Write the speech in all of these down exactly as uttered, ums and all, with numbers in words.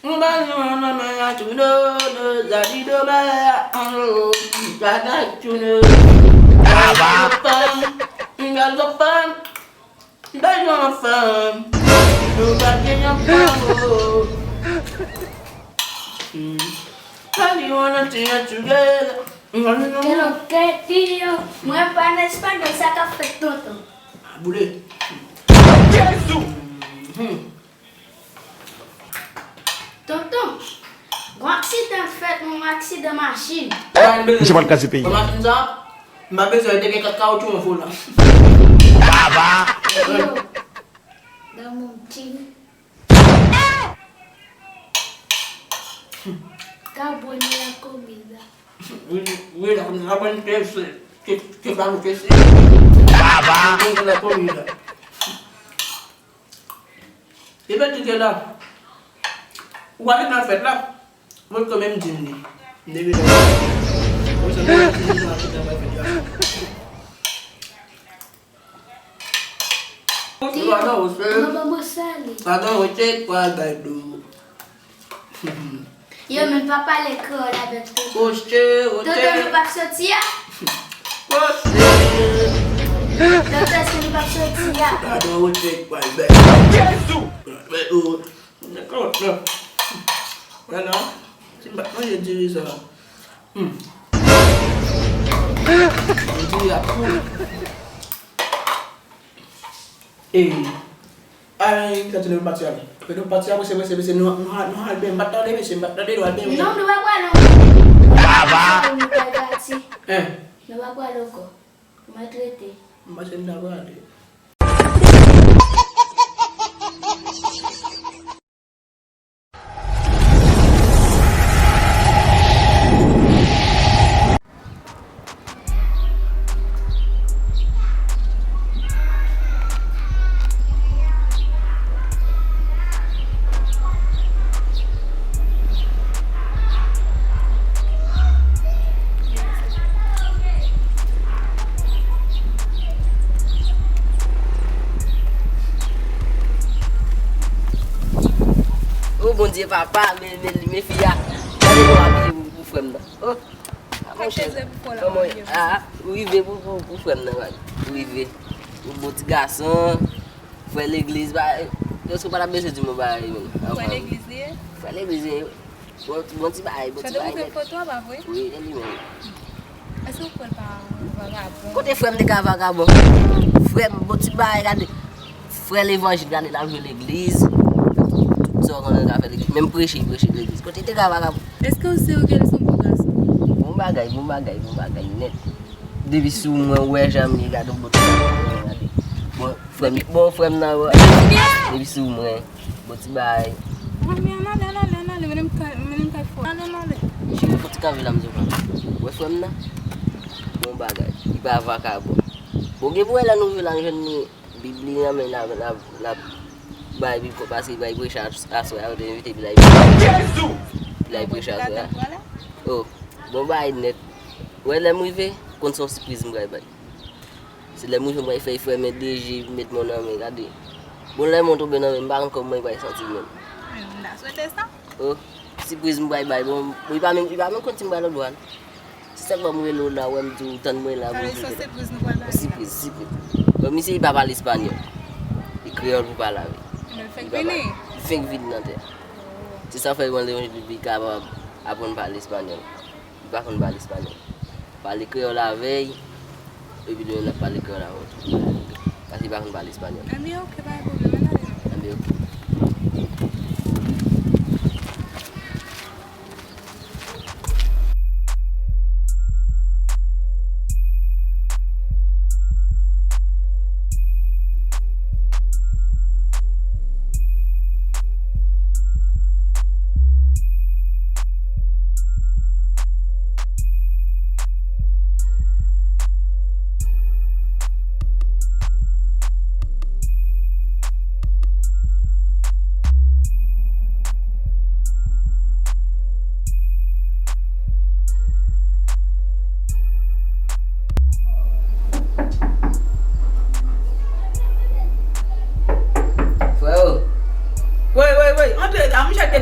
Mwen pa jwenn nan men a tou, no, no, sa di do men a, oh, sa ka tou, no. Gaz fè m, gaz fè m, pa jwenn fanm, nou pa gen yon fanm, oh. Hmm. Sa di wanna stay together. Hello, Katie, yo. Mwen pa nan espanyòl, sa k ap fèt tonton? Ah, boule. Jezi! Mhm. Tonton, gon aksidan fèt, yon aksidan machin. Misye pral kraze peyi. Machin sa, m pa bezwen te gen kat kawotchou an volan. Baba! Yo, dame un chin. Está buena la comida. Wi, wi, la, la, la, K F C, K F C, K F C, la, la, la, la, la, la. Li pèdi ke la. Ou ale nan fèt la. Mwen kanmenm di m li. M leve la. Mwen se mwen ki di nou achte nan fèt la. Ti, maman, ou se maman, mwen sale. Maman, ou se kwa, Dadou? Yo, men pa pale kreyòl avèk tonton. Roche, Roche. Tonton, nou p ap soti a? Roche. Tonton, èske nou p ap soti a? Gade yon Roche k pral bèl. Jezi! Bèl ou. Dakò, non. Wè non. Si m pa t manje diri sa. Hmm. Diri a tou. E, ay, gade nou pati ale. Gade nou pati ale, mesye, mesye, mesye, nou, nou, nou al ben, m pa t tande, mesye, m pa t tande, nou al ben. Non, nou pa pral ankò. Baba! Nou pral pati. Hein? Nou pa pral ankò. Mwen trete. M panse m ta prale. O Bondye papa, men, men, men fi a. Gade nou abiye pou, pou frè m nan. O, a, monchè. Kòman, a, ou rive pou, pou, pou frè m nan, man. Ou rive. Ou bon ti gason. Frè legliz, ba, èske w pa t ap bezwen di m yon bagay menm? Frè legliz li ye? Frè legliz li ye. Bon, bon ti bagay, bon ti bagay nèt. Sa te montre foto a, pa vre? Wi, e li menm. Èske w kwè l pa vagabon? Kote frè m te ka vagabon? Frè m, bon ti bagay, gade. Frè levanjil, gade, l ap jwe legliz. Tout sa w konnen l ka fè legliz. Menm preche, l preche legliz. Kote l te ka vagabon? Èske w si ke l se yon bon gason? Bon bagay, bon bagay, bon bagay nèt. Depi sou mwen, ou wè jan m ye, gade yon bon ti bagay, gade. Bon, frè m, bon, frè m nan, wè. Depi sou mwen, bon ti bagay. An, men ann ale, ann ale, ann ale, mennen m kay, mennen m kay fò. Ann ale, ann ale. Cheri, fò ti kanpe la, m di w, wè frè m nan? Bon bagay. Li pa vakabon. Bon, gen pou wè lè nou rive la, nou jwenn li, Bib li nan men l, l ap, l ap, l ap bay Bib, paske li bay preche aswè a, yo te envite l bay, bay preche aswè a. O, bon bagay nèt. Wè, lè m rive, konn se yon sipriz m pral bay. Se lè m rive, m pral fè l fèmen de je, met men nan men, gade. Bon, lè men w tonbe nan men, m pa konn kòman mwen pral santi l menm. Mwen menm, m ta swete sa. O, sipriz m pral bay, bon, li pa menm, li pa menm konn si m pral nan dwàn. Se sèlman m rele w la, w wè m di w tann mwen la pou m jwe la. Sipriz, sipriz. Bon, misye li pa pale espanyòl. Li kreyòl pou pale avè l. Li fenk vini. Li fenk vini nan tè. Se sa fè mwen lè yon jou li kapab aprann pale espanyòl. Li pa konn pale espanyòl. Pale kreyòl avè l, epi demen l ap pale kreyòl avè w tou. Paske li pa konn pale espanyòl. Enben, oke, pa gen pwoblèm, ann ale non. Enben, oke.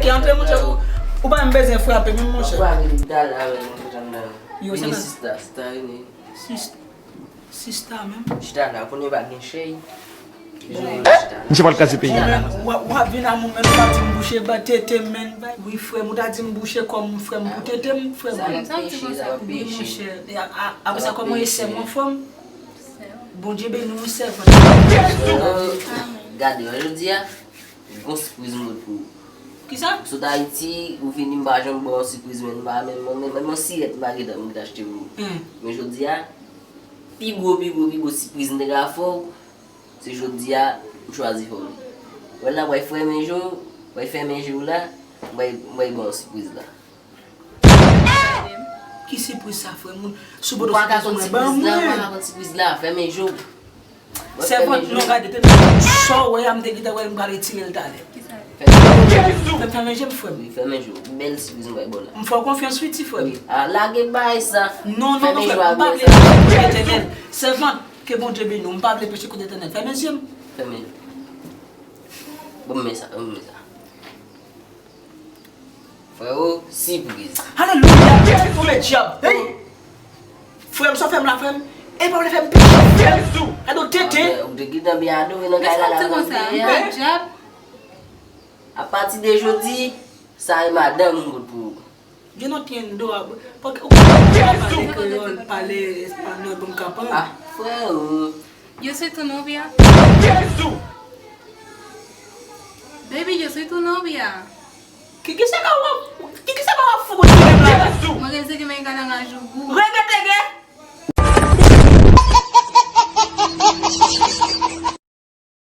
Ki antre, monchè, ou, ou pa menm bezwen frape, menm, monchè. Yo, se nan sista, sista, vini. Sista menm. Chita la, konnen pa gen chèy. Misye pral kraze peyi a. W ap vin a mwen, men ou ta di m bouche ba tete m, men. Wi, frè m, ou ta di m bouche kò m, frè m, pou tete m, frè m. Sa m, sa m di konsa. Wi, monchè. Apre sa, kòman e sè mwen, frè m? Bondye beni w, sèvant. Gade, jodi a, gon sipriz m pot pou ou. Kisa? Sot Ayiti, ou vini, m pa janm ba w sipriz, men m pa menm, menm, menm yon sirèt m pa gentan, m gentan achte pou ou. Men jodi a, pi gwo, pi gwo, pi gwo sipriz m te ka fè w, se jodi a, m chwazi fè w li. Wè la, w pral fèmen je w, w pral fèmen je w la, m pral, m pral ba w sipriz la. Ki sipriz sa, frè m? Ou pa ka konn sipriz la, ou pa ka konn sipriz la, fèmen je w. Sèvant, non, gade, te sa w wè a, m te gentan wè m pral retire l talè. Fè, fèmen je m, frè m. Wi, fèmen je w. Bèl sipriz m bay bò la. M fè w konfyans, wi, ti frè m. Wi. A, lage bay sa. Non, non, non, frè m, m pa vle peche kont Letènèl. Sèvant, ke Bondye beni w. M pa vle peche kont Letènèl. Fèmen je m. Fèmen je w. Ban m men sa, ban m men sa. Freo, sipriz. Alelouya! Tonbe dyab! Hey! Frè m, sa w fè m la, frè m? E pa vle fè m peche, frè m. Gade w tete. Ou te gentan byen adore nan kay la, la konsa. Dyab. Apati de jodi, sa e madanm ou m pot pou ou. Yo no tiendo a. Paske ou pa pale kreyòl, pale espanyòl, bon kapab. Ah, freo. Yo soy tu novia. Baby, yo soy tu novia. Ki, ki sa ka w ap, ki, ki sa ka w ap fou kontinye la? Mwen gen se ke men ka nan rajou gou. Revye plege.